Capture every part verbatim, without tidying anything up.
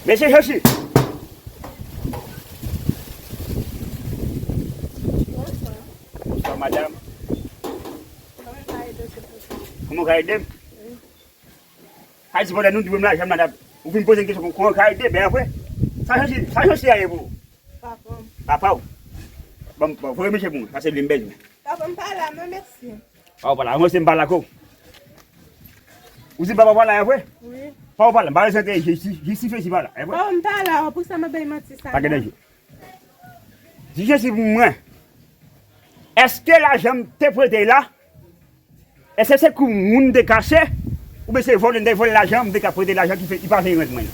Mesye Jochi. Bonswa, madanm. Kòman w ka ede m? Sa di pandan nou di m lajan, madanm, ou vin poze m kesyon kòman w ka ede, men apre, sa Jochi, sa Jochi a ye pou ou? Papa m. Papa w? Bon, bon, voye mesye pou mwen, paske li m bezwen. Papa m pa la non, mesye. Papa w pa la, mwen se m pa la ko. Ou di papa w pa la, e vre? Wi. Papa w pa la, m pa rezante, jistifye si pa la, e vre? Papa m pa la, pou sa m ap bay manti sa. Pa gen danje. Di Jezi pou mwen, èske lajan m te prete la? Èske se kou moun te kache? Oubyen se vòlè, m te vòlè lajan, m te ka prete lajan ki fè, li pa vin rent mwen?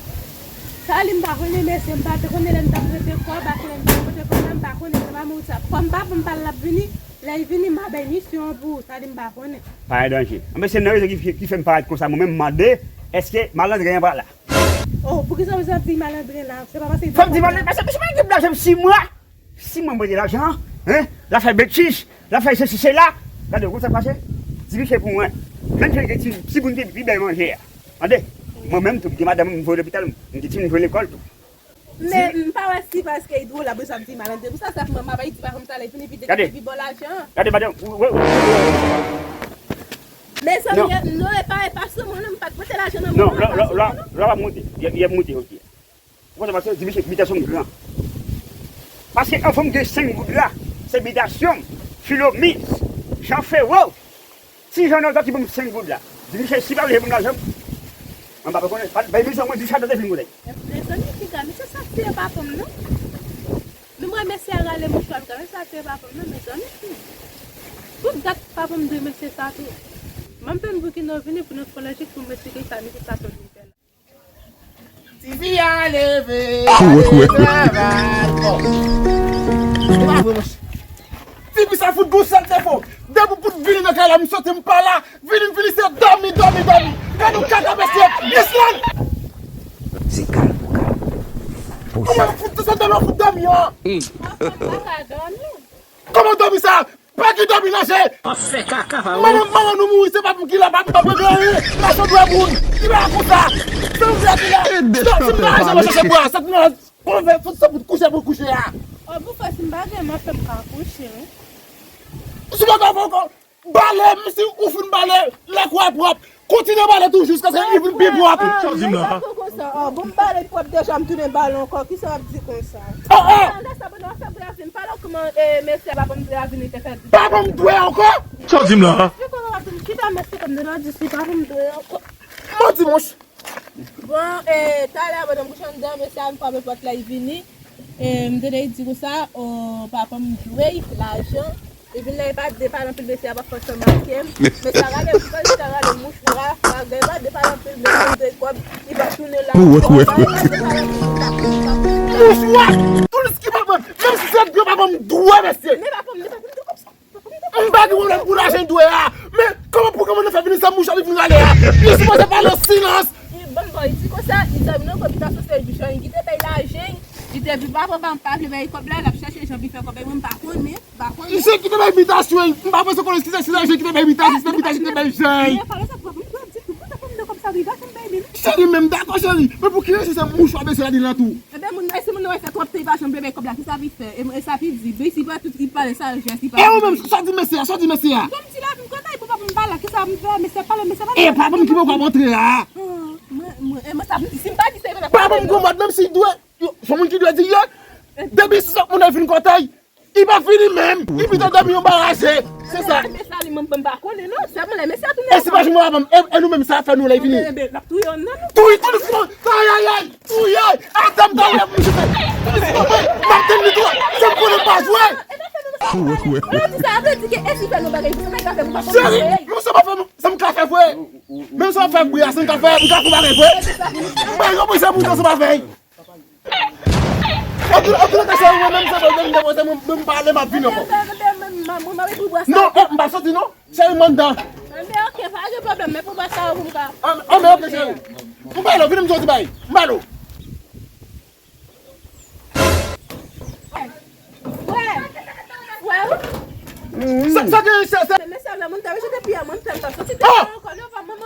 Sa li m pa konnen, mesye, m pa te konnen lè m t ap prete kòb, ak lè m t ap prete kòb la, m pa konnen, se pa mwen sa. Kòm papa m pa la l ap vini, lè l vini, m a bay misyon an pou ou, sa li m pa konnen. Pa gen danje. Anben se nan rezon ki, ki fè m parèt konsa, mwen menm, m mande, èske malandren an pa la? Oh, poukisa w bezwen di malandren la? Se pa paske... Fò m di malandren, paske misye pa gen lajan m sis mwa. Sis mwa m prete lajan, hein? L ap fè betiz, l ap fè sesi, sela. Gade, ou konn sa k pase? Di misye pou mwen. Menm jan l gen ti, ti moun ki pi bèl manje a. Tande? Mwen menm tou, m gen madanm m voye lopital, m gen timoun voye lekòl tou. Men, m pa wè si paske Idro la bezwen di malandren. Pou sa, sa fè mwen, m ap di pa konsa, lè fini, pi de, pi bò lajan. Gade, madanm, ou, ou, ou, ou. Mezanmi, non, e pa, e pa sou mwen, non, m pa t prete lajan nan men w, non, lò, lò, lò, lò w ap monte, y ap, y ap monte, ok. Ou konprann, paske di misye bitasyon m gran. Paske anvan m gen senk goud la, se bitasyon m, Filomiz, Jan Fero, Ti Jan Nòtò ki ban m senk goud la. Di misye si pa vle ban m lajan m, mwen pa konnen, pa bay misye mwen di sa tande vin konnen. Mezanmi, piga, misye sa tiye papa m non. Men mwen mesye a rale mouchwa, piga, mesye a tiye papa m non, mezanmi. Tout dat papa m dwe mesye sa tou. Mwen m tann pou ki nou vini pou nou fè lojik pou m esplike sa misye sa sot vin fè la. Ti fi a leve, ale travay. Bon. Se pa vre, monchè. Ti fi sa fout gon sèl defo. Depi w fout vini nan kay la, m soti m pa la. Vini, m vini, se dòmi, dòmi, dòmi. Gade yon kaka, mesye. Yes, man. Se kalm, kalm. Kòman w fout, se dòmi, w fout dòmi, an? Kòman w dòmi sa? Pa ki dòmi nan je. Manman, manman nou mouri, se pa pou ki la, pa, pa pou anyen. Machann dwe moun. Ki ba konsa. Se ou ki la. Ede chantè pa ale. Sa ti nan konve, fout sa pou kouche, pou kouche a. O, pou fè si m pa gen, m ap fè m ka kouche, wi. Si w pa fè ankò, bale, m si ou fin bale, lakou a pwòp. Kontinye bale toujou jiskaske li vin pi pwòp. Sa w di m la? Bon, m bale pwòp deja, m tounen bale ankò. Kisa w ap di konsa? Pandan sa, pandan w ap fè bouyazi, m pale w kòman mesye a pa ban m bouyazi li te fè di. Pa ban m dwe ankò? Sa w di m la? Chita mesye kòm de lòt di si pa ban m dwe ankò. Manti, monchè. Bon, talè a pandan m kouche anndan, mesye a vin frape pòt la, li vini. M te dwe di konsa, o, papa m dwe lajan. Li vin la, li pa depann anpil, mesye a pa fè ansanm ak m. Mesye a rale m, mesye a rale mouchwa, bagay, li pa depann anpil, mesye m dwe kòb, li pa tounen la. Mouchwa! Toulis ki pa mwen, menm si se dwe pa mwen, m dwe, mesye. Men papa m, li pa vin di konsa. M pa gen pwoblèm pou lajan dwe a. Men kòman pou kòman nou fè vini sa mouchwa li vin rale a? Li sipoze pale silans. Li ban m bò, li di konsa, li di non, bitasyon se Jan ki te bay lajan, li te di papa m pa vle bay kòb la, l ap chèche jan pou fè kòb la, mwen m pa konnen. M pa konnen. Jan ki te bay bitasyon, m pa panse konnen si se, si se Jan ki te bay bitasyon, si se bitasyon ki te bay Jan. Men pale sa pou papa m, pou di tout, pou papa m de kòb sa, li pa janm bay li non. Cheri, men m dakò cheri, men pou ki rezon se mouchwa mesye a di lan tou? Ebyen moun nan, si moun nan wè fè twòp tan li pa janm vle bay kòb la, kisa li fè? E sa ki di, ben si pa tout li pale sa, jès li pa. E ou menm, sa di mesye a, sa di mesye a? Bon, m di la, m kontan pou papa m pale, kisa m fè? Mesye pale, mesye pale. E papa m ki poko ap antre a. Mwen, mwen, e mwen sa m di, si m pa di se vre. Papa m gon mòd, menm si dwe. Yo, se moun ki dwe di yo. Depi se moun nan vin kote l, li pa vini menm. Li pito dòmi yon baraje. Se sa. Mesye a li menm, m pa konnen non. Sèlman lè mesye a tounen. E si pa jwenn papa m, e, e nou menm sa fè nou lè l vini? Ebyen, l ap touye youn nan nou. Touye, touye, touye, ayayay, touye. Atè m ta wè pou misye fè. Touye, touye, m ap tann li tou. Se m konnen m pa jwe. Ou di sa, sa vle di ke e si fè nou bagay, pou sa ka fè pou papa m. Cheri, men sa pa fè, sa m ka fè vre. Men sa fè bri a, sa m ka fè, m ka fè bagay vre. M pa yon prizon pou sa pa fè. Antoulèka, cheri, mwen menm, se mwen menm, depoze mwen, mwen pale, m ap vini ankò. Non, eh, m pa soti, non. Cheri, m anndan. Anben, ok, pa gen pwoblèm, men pou bwa sa yo pou m ka. Anben, ok, cheri. M pale, vini m di yon ti bagay. M pale. Frè! Frè! Sa, sa gen, chè, chè. Men mesye la, mwen ta rejete piya, mwen, m tèlman soti devan ankò, non, pa mwen.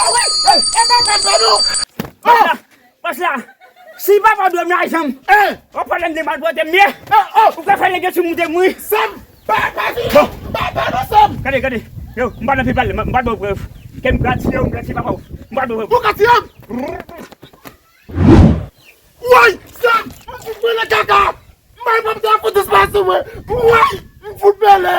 la, wi. E pa papa nou. Pas la, pas la. Si papa w dwe m lajan m, w ap pale m de malpwòpte m ye. Ou ka fè nèg yo sou moute m, wi. Sam, pa, pa, pa, pa, pa, Sam. Gade, gade. Yo, m pa nan pi pale, m pa ba w prèv. Ke m ka tiye w, m ka tiye papa w. M pa ba w prèv. Ou ka tiye m? Woy, Sam, m fout mwen nan kaka. Mwen pa ta fout dispansè mwen. Woy, m fout mele.